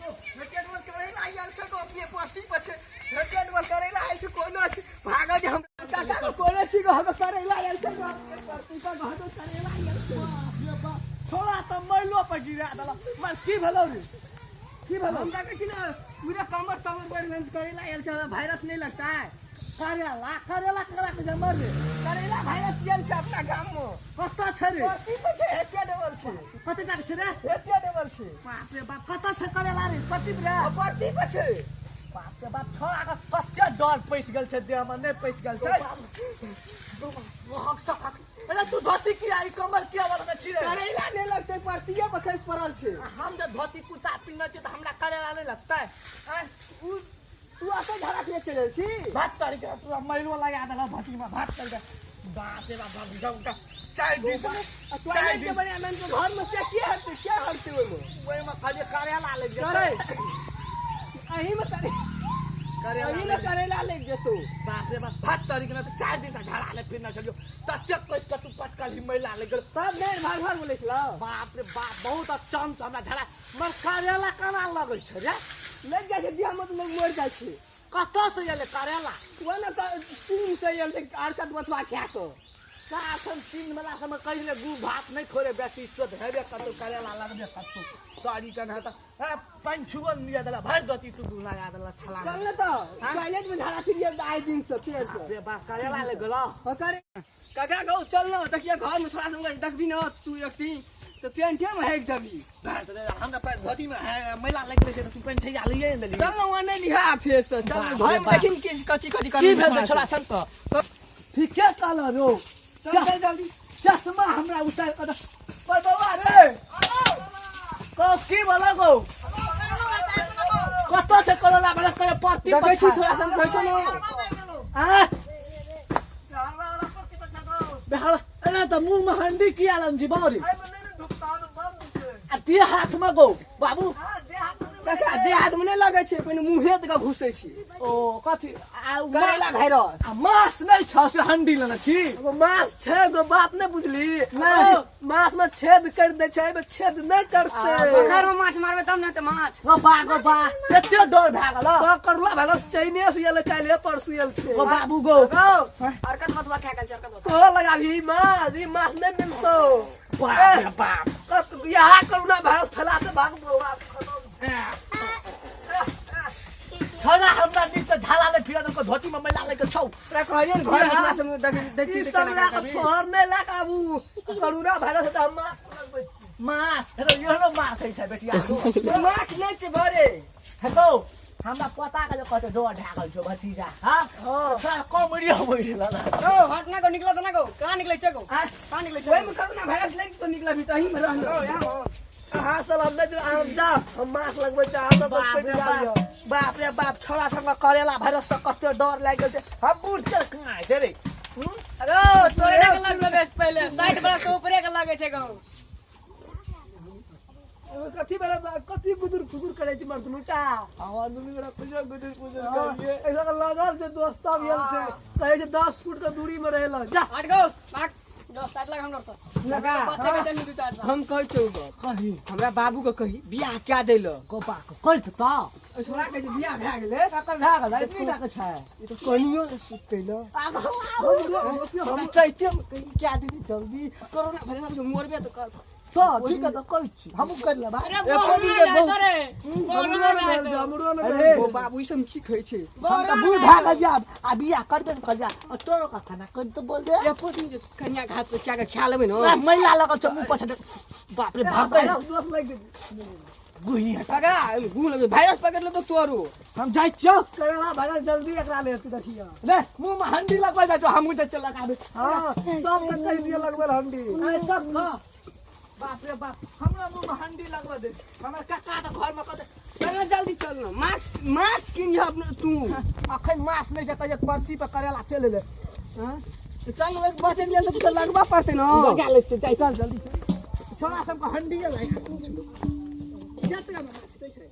करैला आयल छै गो अपने पस्ती पर छै हेटेडवल करैला आयल छै कोनो छै भागो जे हम काका को कोनो छी गो हम करैला आयल छै गो अपने परती पर भागो करैला आयल छै बाप रे बाप, छोड़ा तऽ मैलो पर गिरा देलक। मार की भेलौ रे, की भेलौ? हम देखै छी ने पूरा कमर तमर बढ़ गेल, करैला आयल छै, वायरस नहीं लगता है। करेला करेला ककरा के जमर रे? करैला वायरस आयल छै अपना गाम में। कतऽ छै रे? परती पर छै, हेटेडवल छै। कते टाका छै रे? हेटेडवल छै। बाप रे बाप, कतऽ छै करेला रे? परती पर रे? परती पर छै। बाप रे बाप, छोड़ा के कते डर पैसि गेल छै देह में, नहि पैसि गेल छै। अरे तू धोती किया ई कमर किया वाला छी रे? करैला नहीं लगतै, परतीये पर खसि पड़ल छै। आ हम जे धोती कुर्ता पिन्हने छियै तऽ हमरा करेला नहि लगतै? आँय? उ तू असे झड़ा के चलि छी। भात तरी के पूरा मैलो लगा देलक धोती में, भात तरी के। बाप रे बाप, बाप जाऊ का चाय दिन आ चाय टॉयलेट के दिन बढ़िया मन के घर में से के हटते, के हटते ओइमे? ओहिमे खाली करेला लागि जेतै। करे अही में करे करेला अही में लागि करेला लागि जेतौ। बाप रे बाप, भात तरी के न तऽ 4 दिन तक झड़ा ले फिरने छलियौ, ततेक कसि कऽ तू पटकल ही मैला लागि गेल। तब नहि भार भार बोलै छलौ। बाप रे बाप, बहुत अचम से हमरा झड़ा मर करेला केना लगै छै रे? लागि जाइ छै देह में तऽ लोग मरि जाइ छै। कतऽ से एलै करेला? ओ ने तऽ चीन से एल छै, अरकत बथुआ खा कऽ। सासन चीन वाला सब कहिले गु भात नहि खोरे बेसी चोट हेबे कतौ करेला लगबे कतौ साड़ी के तऽ ए पानि छुअल निया देला भरि दती तू गु लगा देला छला। चल ने तऽ टॉयलेट में झाड़ा फिर आइ दिन से फेर से। बाप रे बाप, करेला ले गेलो। हाँ, करे काका गौ चल न देखिए घर में छोड़ा संग देखबी न तू एकटी तऽ पेंटे में हेक देबी। हम तऽ धोती में मैला लागि गेलै छै तऽ तू पेंट छैया लइए ने देली। चल न वहाँ नहीं लिखा फेर से चल न, बाप रे घर में बाप। देखिन कि कथी कथी की करे भेल छै छोड़ा सन तऽ? ठीके कहल रो। चल चल जल्दी। चश्मा हमरा उतार कऽ दे। पर बौआ रे कौ की बोला गौ कतऽ छै कोरोना वायरस करे परती देखै छी छोड़ा सन कहै छौ न। आँ? बेहाल अरे तऽ मुँह में हंडी किया लन छी बाबरी? आ देह हाथ में गौ बाबू। काका देह हाथ में नहीं लगै छै, पहिने मुँहे दऽ कऽ घुसै छै। ओ कथी आ उ करेला भाइरस। आ मांस नहि छ से हंडी लेने छी? एगो मांस छै, एगो बात नहीं बुझली? नहि। ओ, मांस में छेद कर दै छै, एहिमे छेद नहीं करतै। पोखरि में माछ मारबै तब ने तऽ माछ। गो बा गो बा, एते डर भए गेल। तऽ करुआ भाइरस चाइने से एलै, काल्हि परसू एल छै। गो बाबू गो। गौ अरकत बथुआ खा गेल छै, अरकत बथुआ। तो लगाबी मांस, ई मांस नहीं मिलतौ। बाप रे बाप। यहाँ करुणा भाइरस फैलाते भाग बुढ़वा खतम। छोड़ा हमरा दिस से झाला ले फिरा देलको, धोती में मैला लेके छौ। तोरा कहलियै ने घर में से देख देख ई ई सब सब लए लए कऽ कऽ शहर नहि लए कऽ आबू, करुणा भाइरस तऽ हम मास्क लगबै छी। माछ हेलो एहनो माछ होइ छै बेटिया? माछ नहि छै बरे। हेलो हमरा पता के जे कहते डर भए गेल छौ भतीजा। हाँ हाँ। छोड़ा कमरियो मरि गेल। गौ हट ना गौ, निकलो तऽ ना गौ, कहाँ निकलै छै गौ? आँय? कहाँ निकलै छै? ओहिमे करुणा भाइरस लागि जेतौ, निकलबही तऽ अहीमे रहना। गौ यहाँ हो। अहाँ सब हम नहि हम जा हम मास्क लगबै छी, अहाँ सब बाप पेट रे डालियौ। बाप, बाप रे बाप, छोड़ा संग करेला वायरस तऽ कते डर लागि गेल छै। हम बूढ़ चल कहाँ छै रे? गौ तोरे के लगलो बेस पहिले 60 बरस से ऊपरे के लगै छै गौ। एगो कथी बड़ा कथी गुदुर फुदुर करै छै मर्दनुटा? हमर मम्मी बड़ा कुछो गुदुर फुदुर हाँ, करिए। ऐसा के लगल छै दोस्त सब गेल छै, कहै छै 10 फुट के दूरी में रहेला जा। हट गौ भाग गौ, साइड लग हमरा से। लगा, बच्चे के चल दू चार साल। हम कहै छौ गप। कही। हमरा बाबू के कही बियाह क्या दै ल। गोपा के कहि तऽ। छोड़ा के जे बियाह भए गेलै। ककर भए गेलै? एतबी टा के छै। ई तऽ कनियो ने सुतै ल। हम चैते में कही क्या दीदी जल्दी कोरोना वायरस से मरबे तऽ कर। तऽ ठीक है तऽ कहै छी हमहूँ करि लेबै। अरे एको बोरा दिन ना जे जाय बहुत- तोरे। हमरो बोरा ने ना भेल जाय छै, हमरो ने अरे, भेल छै। बाबू ई सब की कहै छै? हम तऽ बूढ़ भए गेल जाब आ बियाह करबे ने कर जा आ तोरो का खाना कर तऽ बोल दे। एको दिन जे कनिया के हाथ से क्या के खा लेबै ने। आ, मैला लगल छै मुँह पर छै। बाप रे बाप। वायरस दोष लागि जेतै। गुही हटा। पकड़ा, गू लगे वायरस पकड़ लेतौ तोरो। हम जाइ छियौ। करेला वायरस जल्दी एकरा ले हेतै देखियौ। रे मुँह में हंडी लगबै जाइ छौ, हमहूँ जाइ छियै लगाबै। हाँ, सब के कहि दिअ लगबै लए हंडी। अरे सब खा। बाप रे बाप, हमरा मुँह में हंडी लगबै दे। हमरा काका तऽ घर में कहतै। चल ना जल्दी चल ना, मास्क मास्क किन अपने तू। अखन मास्क नहि छै, कहियो परती पर करेला चलि एलै। हाँ? तऽ चल एक बचे के लेल तऽ कुछो लगबा पड़तै ना। लगा लै छियै, जाइ चल जल्दी। छोड़ा सबके हंडिये लागि। कते मास्क छै?